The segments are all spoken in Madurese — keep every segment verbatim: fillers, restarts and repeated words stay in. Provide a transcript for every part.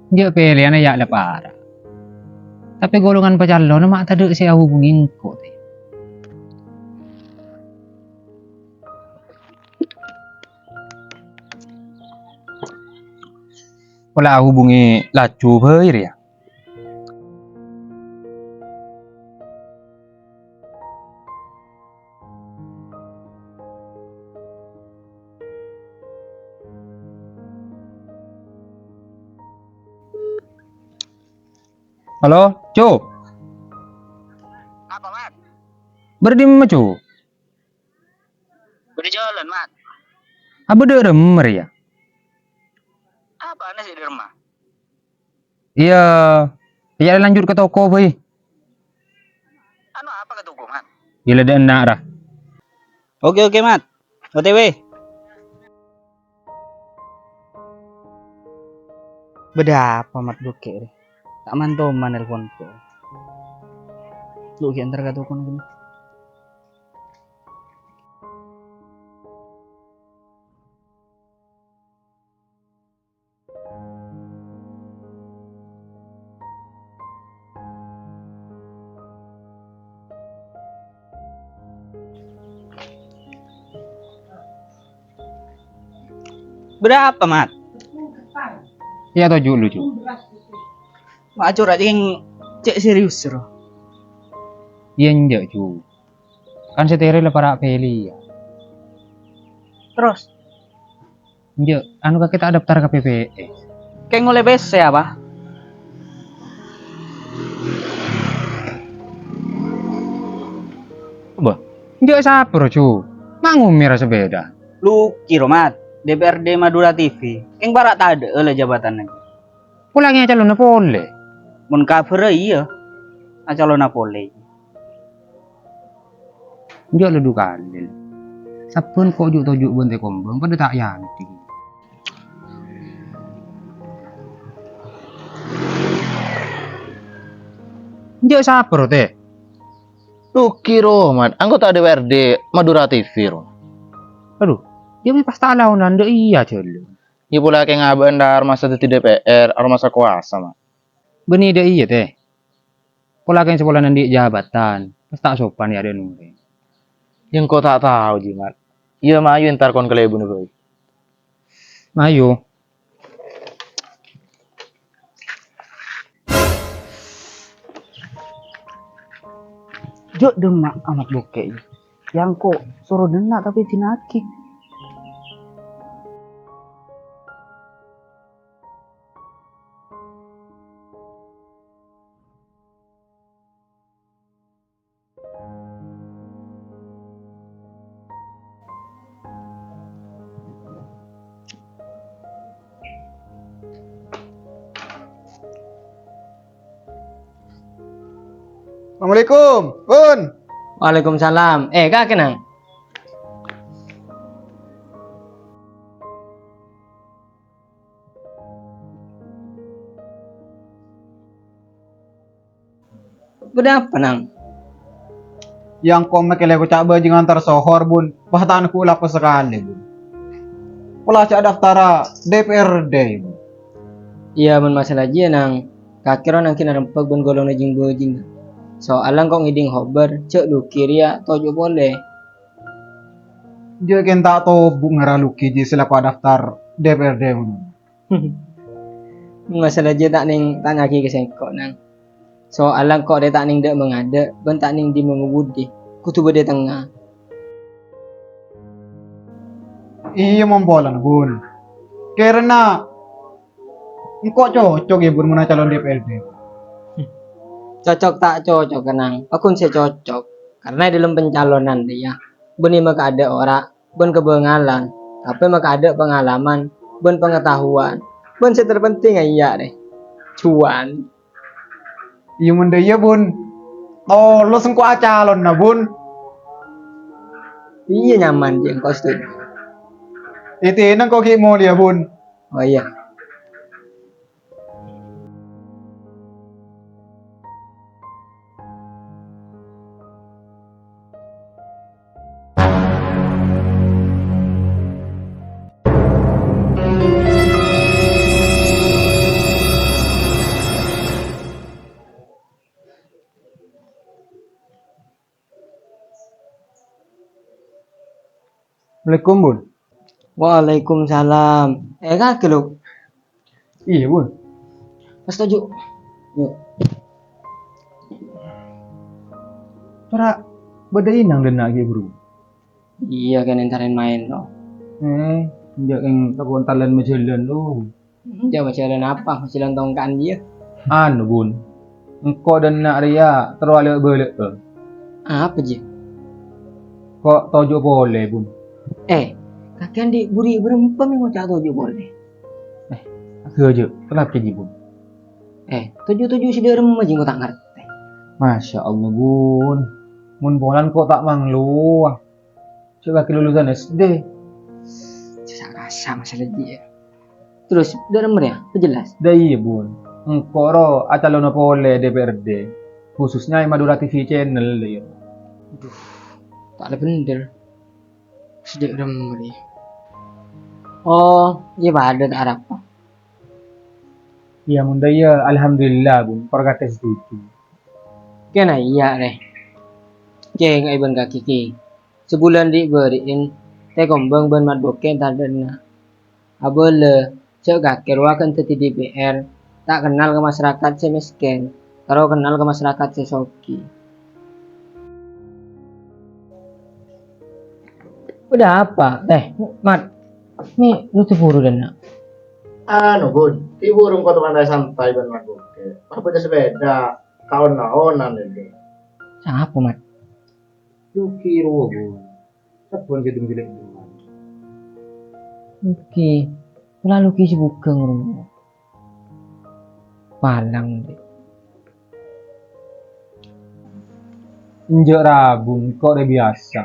Jhâ' pèlèyanna yâ la para'. Tapè golongan pacalonna ma' tadâ' sè ahubungè engko', tè. Pola ahubungè laju bhâi rèya. Halo, Cu. Apa, Mat? Bâdâ dimma, Cu? Bâdâ jhâlân, Mat. Abâ' dâ' remma rèya? Apana sè dâ' remma? Iyâ, iyâ lanjut ka toko bhâi. Anu apa ka toko, Mat? Iyâ la dâ' enna' ra. Oke, oke, Mat. O T W. Bâdâ apa, Mat, Bukè' rè? Ta' man-toman nelponko. Lu ghi' entar ka tokona ghâllu. Bâdâ apa, Mat? Iyâ, toju' lu, Cu. Ma' acora' cèng cè' serius, ro. Iyâ, enjâ', Cu. Kan sè tèrè la para' pèlè, yâ. Terros? Enjâ', anu kakè ta' daftar ka P P S. Kèng ollè pèssè apa? Bâh, enjâ' sapa, ro, Cu? Ma' ngomèra sapèda. Lu kèra, Mat, D P R D Madura T V. Kèng para' tadâ'â la jabatanna. Pola kèng acalonna polè. Mon kabhârrâ iyâ, acalonna polè. Enjâ' la du kalè. Sabbhân ko' ju'-toju' bân tè kombâng padâ ta' èyandhi. Enjâ' sapa, ro, tè? Lu kèra, Mat, anggota D P R D Madura T V, ro. Adu, iyâ mè' pas ta' laonan, dâ' iyâ jhâlân. Iyâ pola kèng abâ'na aromasa dhâddhi D P R, aromasa kobâsa, Mat. Bânnè dâ' iyâ, tè. Pola kèng sapolana andi' jabatan, pas ta' sopan yâ adâ'na orèng. Iyâ engko' ta' tao, Ji, Mat. Iyâ mayu entar kon kalèbunna bhâi. Mayu. Jhâ' dâmma' Mat Bukè', yâ. Yâ engko' soro dâ' enna' tapè dina'aghi. Assalamualaikum, Bun. Waalaikumsalam. Eh, kakè, Nang. Bâdâ apa, Nang? Yâ engko' mèkkèlè ko ca' bâjingan entar sohor, Bun. Pas ta' nèngghu lako sakalè, Bun. Pola ca' daftara D P R D, Bun. Iyâ, mon masalah jiyâ, Nang, kakè ro nangkèn arembhâk bân golonganna jing-bâjingnga. Soalla engko' ngèdhing hobâr, jhâ' Luki rèya toju' polè. Jhâ' kèng ta' tobu' ngara Luki jiyâ sè lako adaftar D P R D, Bun. Masalah jiyâ ta' nèng tanya'aghi ka sèngko', Nang. Soalla engko' rè ta' nèng dâ' mangadâ', bân ta' nèng dimma mabudi. Kodhu bâdâ è tengnga. Iyâ, mon polana, Bun. Kèrana engko' cocok, yâ, Bun, mon calon D P R D. Cocok ta' cocok, Nang. Paghun sè cocok. Karna è dâlem pencalonan rèya, bânnè makaadâ' ora', bân kabângalan, tapè makaadâ' pangalaman bân pangataowan, bân sè terpenting, iyâ, rè, cuan. Iyâ, mon dâ' iyâ, Bun. Tolos engko' acalonna, Bun. Iyâ, nyaman, jiyâ, engko' setuju. Ètèna engko' ghi' molèya, Bun. Oh, iyâ. Assalamualaikum, Bun. Waalaikumsalam. Eh, kakè, Luk. Iyâ, Bun. Pas toju'. Yuk. Tora bâdâ Inang dâ' enna' ghi' buru. Iyâ, kan entarèn maèn, no. Eh, enjâ' kèng tako' entarèn majhâlân, lo. Jhâ' majhâlân apa? Majhâlân tongka'an jiyâ. Anu, Bun. Engko' dâ' enna' rèya terro alè'-bâlè'â. Apa, Ji? Ko' toju' polè, Bun. Eh, kakè andi' buri bârâmpa mè' ngoca' toju' polè? Eh, aghâjâ', kenapa, Ji, Bun? Eh, toju'-toju' sè dâ' remma, Ji, engko' ta' ngartè. Masya Allah, Bun. Mon polana ko' ta' manglowa. Sè lagi lulusan S D. Sa-, sa-, masalah dia. Terros, dâ' remma rèya, apa jelas? Dâ' iyâ, Bun. Engko' ro acalona polè D P R D, khususnya è Madura T V Channel, yâ. Aduh, ta' la bhendher. Sè dâ' remma rèya. Oh, iyâ padâ ta' arapa. Iyâ, mon dâ' iyâ, alhamdulillah, Bun. Parkata setuju. Kèna iyâ, rè. Kèng, aèbân kakè, kè. Sabulân ri'-bâri'in, Tè Kombang bân Mat Bokè tadâ' enna'. Abâlâ, jhâ' kakè rowa kan dhâddhi D P R, ta' kennal ka masarakat sè mèskèn, terro kennal ka masarakat sè soghi. Udah apa? Eh, Mat. Ni, lu tuh buru dan nak. Anu, Bun, di burung kota pantai santai bân Mat Bokè. Pas bâdâ sepèda, kaon-kaonan ini. Sapa, Mat? Luki rowa, Bun. Sabbhân sè dum jelek, Bun. Luki. Pola Luki sè bhughâng rowa. Palang, Dek. Enjâ' ra, Bun, engko' rè biyasa.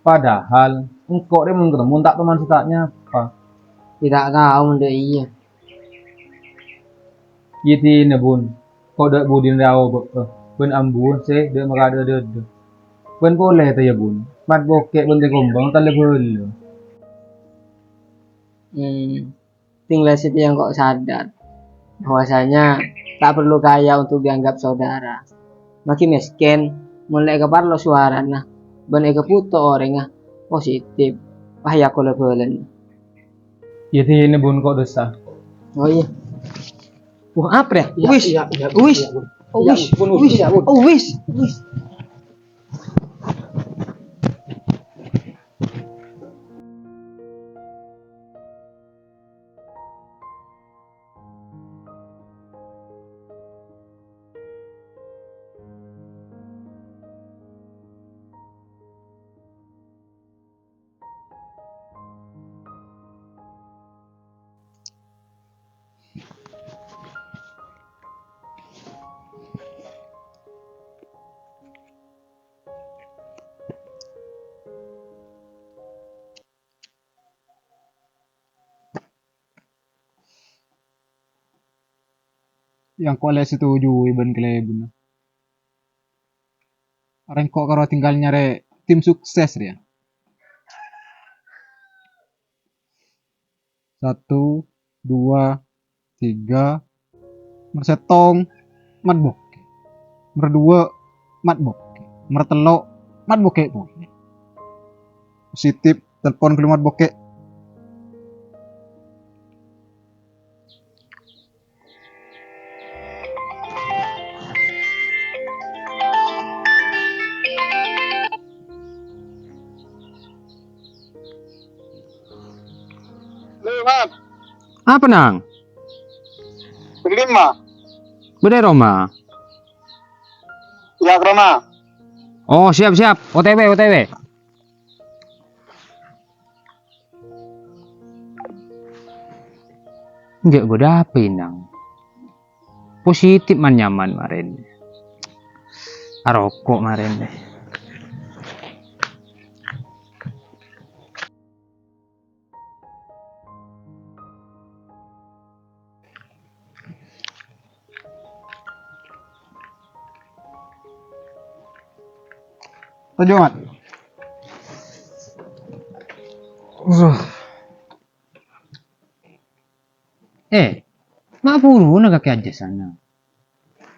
Padahal engko' rè mon ketemmo ta' toman sè ta' nyapa. Iyâ ta' tao mon dâ' iyâ. Iyâ dinah, Bun, ko' dâ' budina rè aobâ'â bân ambuwân sè dâ' makadâ' dâdâ. Bân polè ta' iyâ, Bun, Mat Bokè bân Tè Kombang ta' la bhâlâ. Hmm. Tinggal sè tèyang ko' sadar bahwasanya tak perlu kaya untuk dianggap saudara. Maghi mèskèn, mon la èkaparlo sowarana bân èkabhuto orèngnga, positif, pas èyakola bhâlâna. Iyâ dinah, Bun, ko' dusa. Oh, iyâ. Wah, apa ya? Iyâ, wis. Iyâ, iyâ, Bun. Wis. Iyâ, Bun, wis. Wis. Iyâ, Bun. Oh, wis. Wis. Yang ko' la setuju bân kalèbunna. Arèng ko' karo tinggal nyarè tim sukses rèya. Satu, dua, tiga. Nomer sèttong, Mat Bokè. Nomer dua, Mat Bokè. Nomer tello', Mat Bokè polè. Positif, telepon ghâllu Mat Bokè. Lewat. Apa, Nang? Bâdâ è roma. Bâdâ è roma. Iyâ, ka roma. Oh, siap, siap. O T W, O T W. Enjâ' bâdâ apa, Inang? Positif man-nyaman marèn. Aroko' marèn. Toju', Mat. Eh, ma' buruna kakè ajâ sana?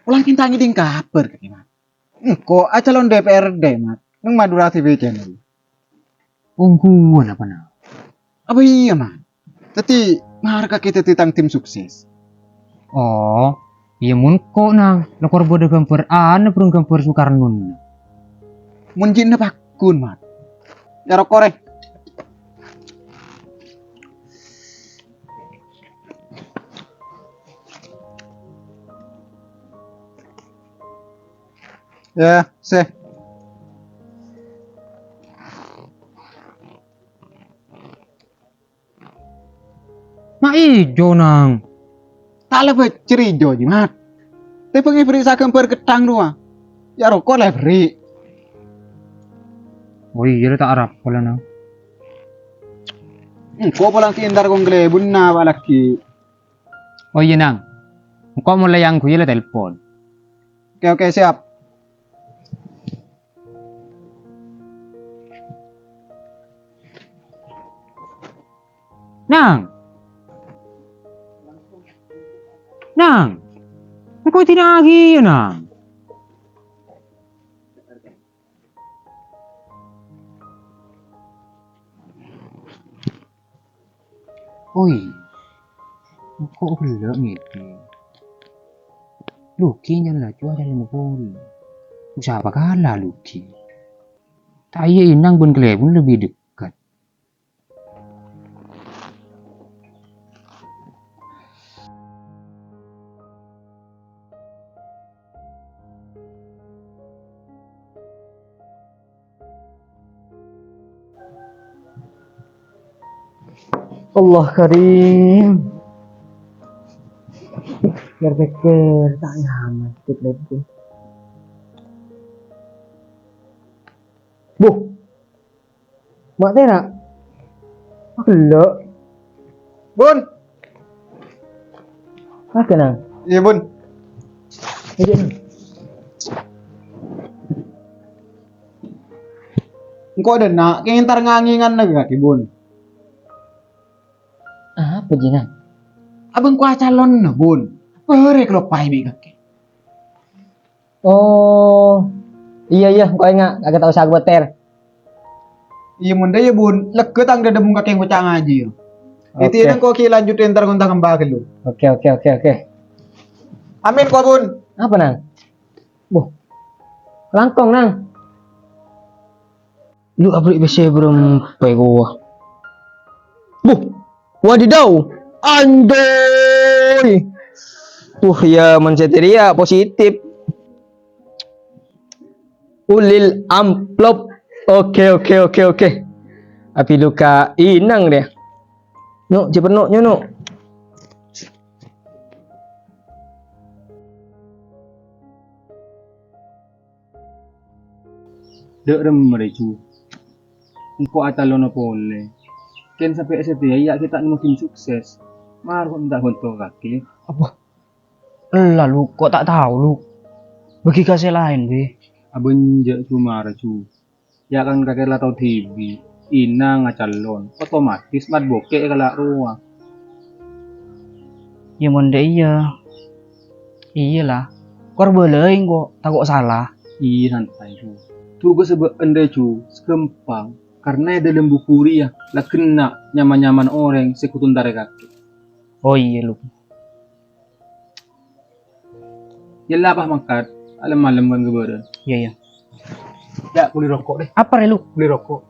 Olang kèng ta' ngèdhing kabhâr kakè, Mat. Engko' acalon D P R D, Mat. Neng Madura T V Channel. Ongghuwân apa, Nang? Apa iyâ, Man? Dhâddhi, mara kakè dhâddhi tang tim sukses. Oh, iyâ mon ko', Nang. Lako bâdâ ghâmbhâr ana bhurung ghâmbhâr Soekarno. Mon jinna paggun, Man. Yâ, roko', rè. Yâ, sè. Ma' ijo, Nang. Ta' la bâjâr ijo, Ji, Mat. Tèbâng èberri' saghâmbhâr ghetthang rowa. Yâ, roko' la èberri'. Oh iyâ, la ta' arapa la, Nang. Engko' polana entar kong kalèbunna, apalagi. Oh iyâ, Nang. Engko' molaè angghuy la telpon. Oke, oke, siap. Nang. Nang. Engko' dina'aghi, yâ, Nang. Oi, engko' ghellâ' ngèdhing. Luki nyallaju ajhâlân polè. Usaha pakala Luki. Ta' iyâ Inang bân kalèbun lebbi dhekkèt. Allah Karim. Pikir-pikir, ta' nyaman hidup lagi. Buh. Ma' tèra'. Ghellâ'. Bun. Apa, Nang? Iyâ, Bun. Iyâ, Nang. Engko' dâ' enna', kèng entar ngangèngan lagi, Bun. Apa, Ji, Nang? Abâ' engko' acalonna, Bun. Bârâ' kaloppaè bi' kakè. Oh, iyâ, iyâ, engko' enga', kakè ta' osa kobâtèr. Iyâ, mon dâ' iyâ, Bun. Lega tang dâdâ mon kakè ngoca' ngajhi, yâ. Oke. Dhâddhi engko' ghi' lanjut entar ghun tang emba ghâllu. Oke, oke, oke, oke. Amin, ko', Bun. Apa, Nang? Buh. Langkong, Nang. Lu abri' pèssè bârâmpa kowa. Buh, wadidaw, anjay. Wah, iyâ, mon satèya positif. Ulil amplop. Oke, oke, oke, oke. Abâ' lu ka Inang, rè. Nyo', jhâ' penno', nyo', nyo'. Dâ' remma rè, Ju. Engko' acalona polè. Kèng sampè' satèya iyâ' ghi' ta' nemmo tim sukses. Mara kok ta' bhunto kakè. Apa? Ella, Lu, ko' ta' tao, Lu. Bâgi ka sè laèn, bâ. Abâ' enjâ', Ju, mara, Ju. Iyâ' kan kakè la tao dhibi'. Inang acalon, otomatis mat bokè' kala' rowa. Iyâ, mon dâ' iyâ. Iyâ la. Kor bâlâi engko', tako' sala. Iyâ, santai, Ju. Tugas bâ'na rè, Ju, saghâmpang. Karna è dâlem buku rèya la ghenna' nyama-nyamana orèng sè kodhu entarè kakè. Oh, iyâ, Lu. Yâ la, pas mangkat. Alem-malem kan ghâbârân. Iyâ, iyâ. Yâ, kulâ roko', deh. Apa, rè, Lu? Kulâ roko'.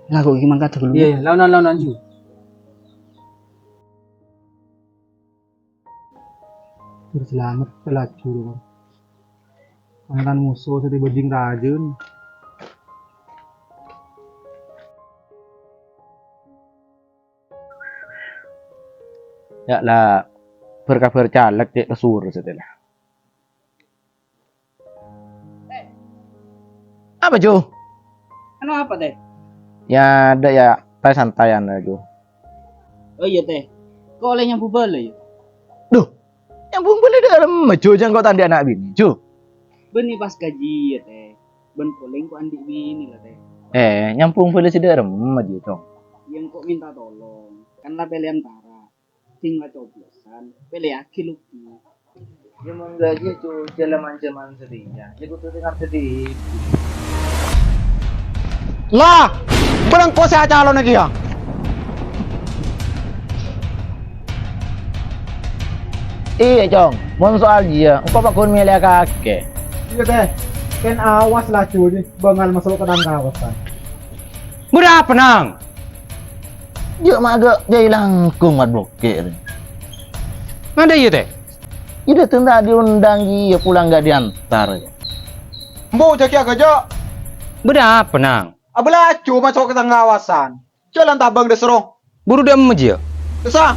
Lah, kok ghi' mangkat dulu. Iyâ, iyâ. Laonan, laonan, Ju. Terus selamat, laju, Ron. Mantan musuh sè bajing rajun. Yâ la, bhâr-kabhâr caleg cè' ka Sura satèya la. Apa, Ju? Anu apa, Tè? Yâ, dâ' yâ, santai-santaian, Ju. Oh iyâ, Tè. Ko' ollè nyambung bâlâ, yâ? Duh, nyambung bâlâ dâ' remma, Ju, jhâ' engko' ta' andi' ana' binè, Ju. Bânnè pas ghâjiyâ, Tè. Bân polè engko' andi' binè la, Tè. Eh, nyambung bâlâ sè dâ' remma, Ju, Cong. Yâ, engko' minta tolong. Kan la pèlèyan para. Sè la coblosan, pèlèyaghi Luki. Yâ, mon ghâjiyâ, Ju, jhâ' la man-jhâman satèya. Yâ, kodhu sè ngartè dhibi'. La, bârâmma sè acalona kèya? Iyâ, Cong. Mon soal jiyâ, engko' paggun mèlèya kakè. Iyâ, Tè. Kèng awas laju, Di. Bângal maso' ka tang kawasan. Bâdâ apa, Nang? Jhâ' maga' jhâi langkong mat blokè'. Nganḍâ' iyâ, Tè? Iyâ, dâteng ta' diundang, iyâ pulang ga' diantar. Embu, jhâ' kèya ghâjâ'. Bâdâ apa, Nang? Abâ' laju maso' ka tang kawasan. Jhâlân tabâng dâ' soro. Buru dâ'emma jiyâ. Dâ' sa.